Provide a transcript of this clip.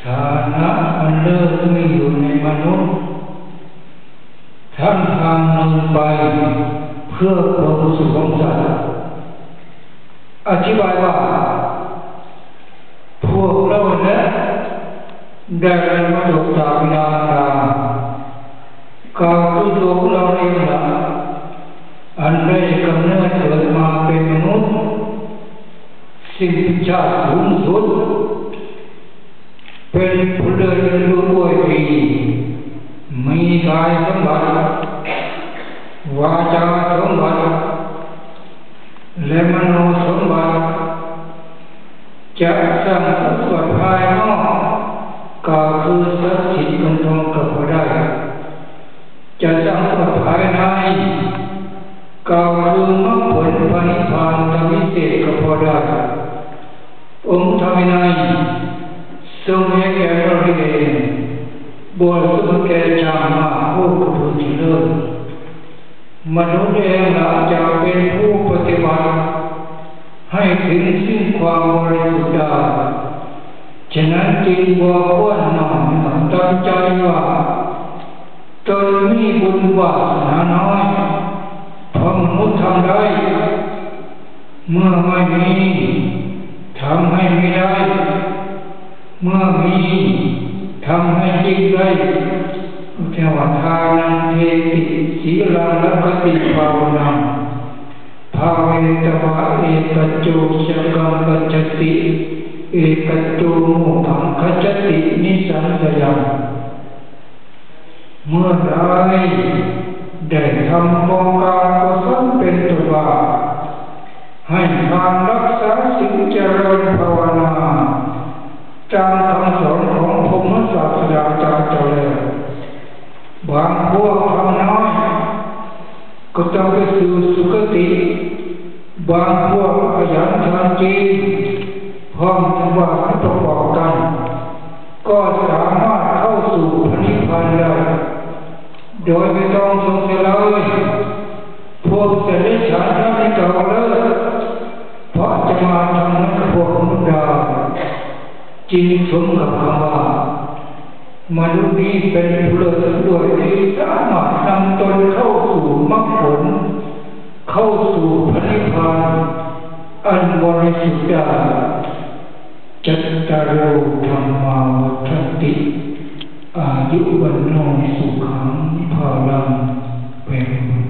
ຖານະອັນເລີດມີຢູ່ໃນມະນຸດ ທັງທາງໜຶ່ງໄປເພື່ອຄວາມສຸກຂອງສັດ. ອະທິບາຍວ່າ ພວກເຮົາແລະ ໄດ້ມາຕົກຕາມນາງກາ ກາຄືຕົວເຮົາເອງລະ ອັນໄດ້ກຳເນີດເກີດມາເປັນມະນຸດ ສິ່ງເປັນຊາດສູງສຸດ ເປັນຜູ້ເລີດດ້ວຍດີ ມີກາຍສົມບັດ ວາຈາສົມບັດ ແລະ ມະໂນສົມບັດ ຈະສ້າງສົມບັດພາຍນອກ ກໍຄືຊັບສິນເງິນທອງກໍບໍ່ໄດ້ ຈະສ້າງສົມບັດພາຍໃນ ກໍຄືມັກຜົນພະນິບພານທຳວິເສດກໍບໍ່ໄດ້. ອົງທຳວິໄນຊົງເຮັດແກ່ເຮົາເອງ ບໍ່ສົມແກ່ຊ້າງມ້າໂຄກະເບື້ອງທີ່ເລີດ. ມະນຸດເອງລະຈະເປັນຜູ້ປະຕິບັດໃຫ້ເຖິງຊຶ່ງຄວາມບໍລິສຸດໄດ້. ສະນັ້ນຈຶ່ງບໍ່ຄວນນ້ອຍເນື້ອຕ່ຳໃຈວ່າຕົນມີບຸນວາສະໜານ້ອຍ ເພາະມະນຸດທຳໄດ້. ເມື່ອໄມ່ມີ ທຳໃຫ້ມີໄດ້ ເມື່ອມີ ທຳໃຫ້ຈິງໄດ້. ແປວ່າ ທານັງ ເທຕິ ສີລັງ ລັກຂະຕິ ພາວະນັງ ພາເວຕະວະ ເອກະໂຈ ສະກັງ ກັດສະຕິ ເອກະໂຈ ໂມກະງ ຄັດສະຕິ ນິສັງສະຍັງ. ເມື່ອໃດໄດ້ທຳກອງການກຸສົນເປັນຕົ້ນວ່າ ໃຫ້ທານ ຮັກສາສິນ ຈະເລີນພາວະນາ ຕາມຄຳສອນຂອງພະມະສາສະດາເຈົ້າແລ້ວ, ບາງພວກທຳນ້ອຍກໍຕ້ອງໄປສູ່ສຸຄະຕິ, ບາງພວກຂະຫຍັນທຳຈິງ ພ້ອມທັງວ່າປະກອບກັນ ກໍສາມາດເຂົ້າສູ່ພະນິບພານໄດ້ ໂດຍບໍ່ຕ້ອງສົງໄສເລີຍ. ພວກສັດເດຍສານທັງເກົ່າເລີຍ ເພາະຈະມາທຳໃນພວກມະນຸດໄດ້ ຈຶ່ງສົມກັບຄຳວ່າ ມະນຸດນີ້ເປັນຜູ້ເລີດດ້ວຍທີ່ສາມາດນຳຕົນເຂົ້າສູ່ມັກຜົນ ເຂົ້າສູ່ພະນິບພານອັນບໍລິສຸດໄດ້. ຈັດຕາໂລ ທຳມາ ວັດທັນຕິ ອາຍຸ ວັນໂນ ສຸຂັງ ພະລັງ ແປດ